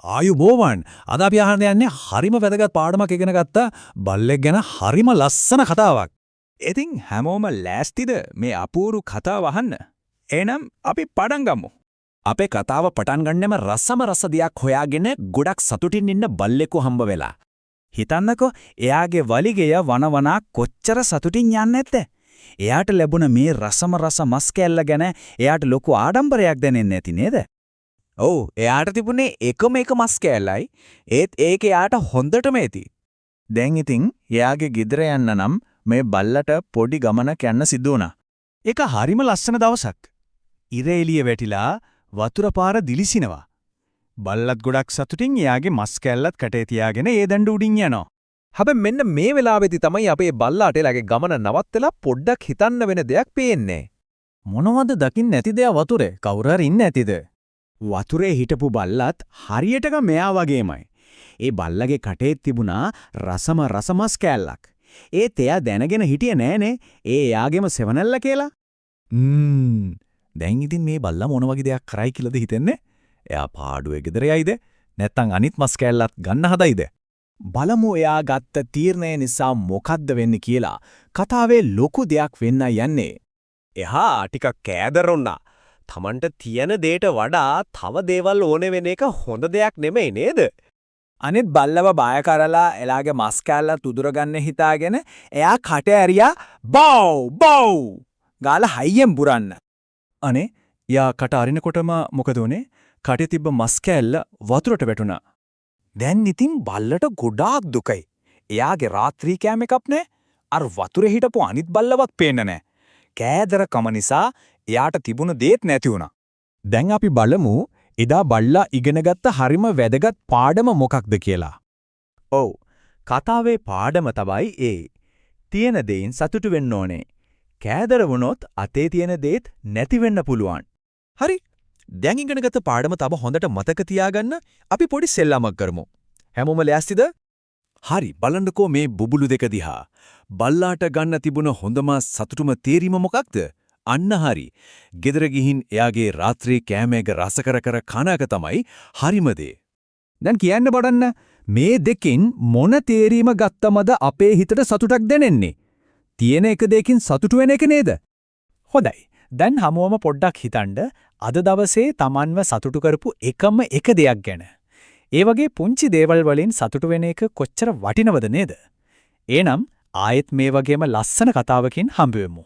ආයුබෝවන්. අද අපි අහන්න යන්නේ හරිම වැදගත් පාඩමක් ඉගෙන ගත්ත බල්ලෙක් ගැන හරිම ලස්සන කතාවක්. ඉතින් හැමෝම ලෑස්තිද මේ අපූරු කතාව අහන්න? එහෙනම් අපි පටන් ගමු. අපේ කතාව පටන් ගන්නෙම රසම රස දෙයක් හොයාගෙන ගොඩක් සතුටින් ඉන්න බල්ලෙකු හම්බ වෙලා. හිතන්නකෝ, එයාගේ වලිගය වනවනා කොච්චර සතුටින් යන්නේ නැද්ද? එයාට ලැබුණ මේ රසම රස මස් කෑල්ල ගැන එයාට ලොකු ආඩම්බරයක් දැනෙන්නේ නැති නේද? ඔව්, එයාට තිබුණේ එකම එක මස් කෑල්ලයි. ඒත් ඒක එයාට හොඳටම ඇති. දැන් ඉතින් එයාගේ ගෙදර යන්න නම් මේ බල්ලට පොඩි ගමනක් යන්න සිදු වුණා. ඒක හරිම ලස්සන දවසක්. ඉර එළිය වැටිලා වතුර පාර දිලිසිනවා. බල්ලත් ගොඩක් සතුටින් එයාගේ මස් කෑල්ලත් කටේ තියාගෙන ඒ දණ්ඩ උඩින් යනවා. හැබැයි මෙන්න මේ වෙලාවේදී තමයි අපේ බල්ලාට එයාගේ ගමන නවත්තලා පොඩ්ඩක් හිතන්න වෙන දෙයක් පේන්නේ. මොනවද දකින්න නැති දෙයක් වතුරේ? කවුරු හරි ඉන්නේ නැතිද? වතුරේ හිටපු බල්ලත් හරියටම මෙයා වගේමයි. ඒ බල්ලගේ කටේ තිබුණා රසම රස මස් කෑල්ලක්. ඒත් එයා දැනගෙන හිටියේ නෑනේ ඒ එයාගේම සෙවණැල්ල කියලා. දැන් ඉතින් මේ බල්ලා මොන වගේ දෙයක් කරයි කියලාද හිතෙන්නේ? එයා පාඩුවේ ගෙදර යයිද? නැත්තම් අනිත් මස් කෑල්ලත් ගන්න හදයිද? බලමු එයා ගත්ත තීරණය නිසා මොකද්ද වෙන්නේ කියලා. කතාවේ ලොකු දෙයක් වෙන්න යන්නේ. එහා ටිකක් කෑදර වුණා. තමන්ට තියෙන දේට වඩා තව දේවල් ඕනේ වෙන එක හොඳ දෙයක් නෙමෙයි නේද? අනිත් බල්ලව බය කරලා එයාගේ මස් කෑල්ල තුදුරගන්න හිතාගෙන එයා කට ඇරියා බව් බව් ගාලා හයියෙන් බුරන්න. අනේ, එයා කට අරිනකොටම මොකද උනේ? කටේ තිබ්බ මස් කෑල්ල වතුරට වැටුණා. දැන් ඉතින් බල්ලට ගොඩාක් දුකයි. එයාගේ රාත්‍රී කෑම එකක් නෑ. අර වතුරේ හිටපු අනිත් බල්ලවත් පේන්න නෑ. කෑදරකම නිසා එයාට තිබුණ දේත් නැති වුණා. දැන් අපි බලමු එදා බල්ලා ඉගෙනගත්ත හරිම වැදගත් පාඩම මොකක්ද කියලා. ඔව්. කතාවේ පාඩම තමයි ඒ. තියෙන දෙයින් සතුටු වෙන්න ඕනේ. කෑදර වුණොත් අතේ තියෙන දේත් නැති වෙන්න පුළුවන්. හරි. දැන් ඉගෙනගත්ත පාඩම තව හොඳට මතක තියාගන්න අපි පොඩි සෙල්ලමක් කරමු. හැමෝම ලෑස්තිද? හරි, බලන්නකෝ මේ බුබුලු දෙක දිහා. බල්ලාට ගන්න තිබුණ හොඳම සතුටුම තේරීම මොකක්ද? අන්න හරි. ගෙදර ගිහින් එයාගේ රාත්‍රී කෑම එක රස කර කර කන එක තමයි හරිම දේ. දැන් කියන්න බලන්න, මේ දෙකෙන් මොන තේරීම ගත්තමද අපේ හිතට සතුටක් දැනෙන්නේ? තියෙන එක දෙයකින් සතුටු වෙන එක නේද? හොඳයි. දැන් හැමෝම පොඩ්ඩක් හිතන්න අද දවසේ තමන්ව සතුටු කරපු එකම එක දෙයක් ගැන. ඒ වගේ පුංචි දේවල් වලින් සතුටු වෙන එක කොච්චර වටිනවද නේද? එහෙනම් ආයෙත් මේ වගේම ලස්සන කතාවකින් හම්බ වෙමු.